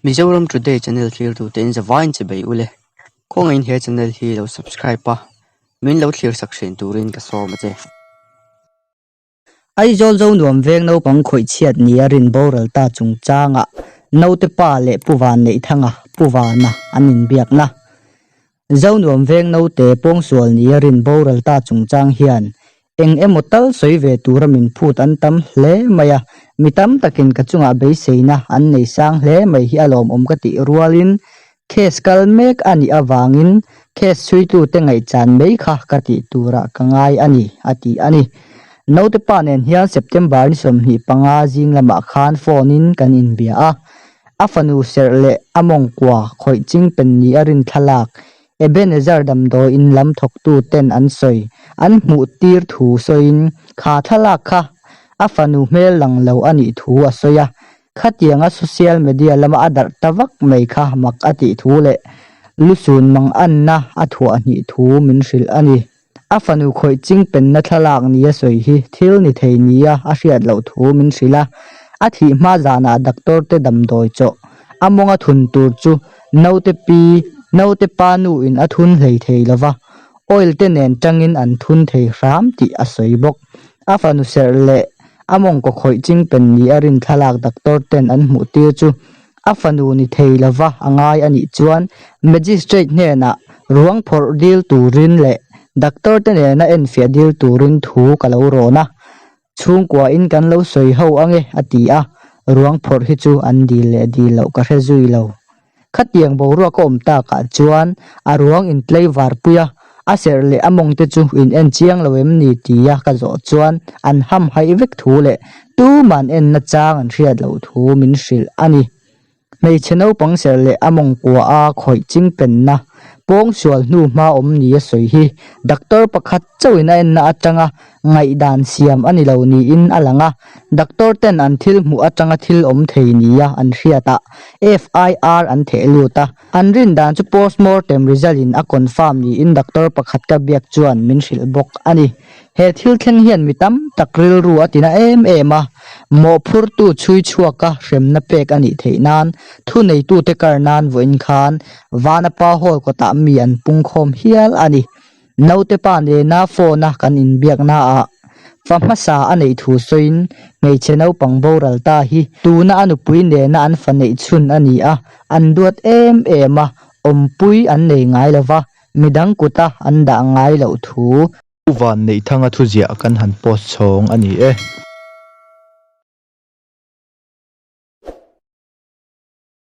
Mizoram Today channel thlirtute in zavaiin che bei ule. Khawngaihin he channel hi lo subscribe a, min lo thlir sak thin turin ka sawm a che. Aizawl Zonuam veng naupang khawih chhiat nia rin boral ta chungchangah naute pa leh Pu Vanneihthanga, Pu Vana an inbiakna. Zonuam veng naute pawngsual nia rin boral ta chungchang hian eng emaw tal sawi ve tura min phut an tam hle mai a, mi tam takin ka chungah beiseina an nei sang hle mai hi a lawmawm ka tih rualin case kal mek a nih avangin case chhuitute ngaihchan mai kha ka tih turah ka ngai a ni, a ti a ni. Naute pa nen hian September ni 25 zing lamah khan phone in kan inbia a, A fanu serh leh a mawngkua khawih ching pen ni a rin thlalak Ebenezer damdawi in lam thawktu ten an sawi an hmuh tir thu sawiin kha thlalak kha a fanu hmel lang lo a nih thu a sawi a, khatianga social media lama a darh ta vak mai kha mak a tih thu leh lusun manganna a thuah hnih thu min hrilh a ni. A fanu khawih ching penna thlalak nia sawi hi thil ni thei nia a hriat loh thu min hrilh a, a thih hma zanah doctor te damdawi chawh a mawnga thun tur chu naute pi, naute pa nu in a thun hlei thei lova, oil te nen tangin an thun thei hram tih a sawi bawk. A fanu serh leh a mawngkaw khawih ching pen nia rin thlalak doctor ten an hmuh tir chu A fanu ni thei lova a ngai a nih chuan Magistrate hnenah ruang phawrh dil turin leh doctor te nena enfiah dil turin thu ka lo rawn a, chhungkuain kan lo sawi ho ange a ti a, ruang phawrh hi chu an dil leh dil loh ka hre zui lo. Khatiang boruak a awm takah chuan a ruang intlei varpui a, A serh leh a mawng te chu in en chiang lo em ni tia ka zawh chuan an ham haih vek thu leh tuman enna chang an hriat loh thu min hrilh a ni. Hmeichhe naupang serh leh a mawng kua a khawih ching penna pawngsual hnu hma awm ni a sawi hi doctor pakhat chauhin a enna atanga ngaihdan siam a ni lo niin a lang a, doctor ten an thil hmuh atanga thil awm thei nia an hriat ah FIR an theh lut a. An rin dan chu postmortem result in a confirm niin doctor pakhat ka biak chuan min hrilh bawk a ni. He thil thleng hian mi tam tak rilru a tina em em a, mawhphurtu chhui chhuaka hremna pek a nih theih nan thuneitute kar nan vawiin khan Vanapa Hall kawtah mi an pungkhawm hial a ni. Naute pa nena phone a kan inbiakna ah fa hmasa a neih thu sawiin hmeichhe naupang boral ta hi tuna a nupui nena an fa neih chhun a ni a, an duat em em a, awmpui an nei ngai lova, midang kuta an dah ngai loh thu. Pu Vanneihthanga thuziah kan han post chhawng a ni e.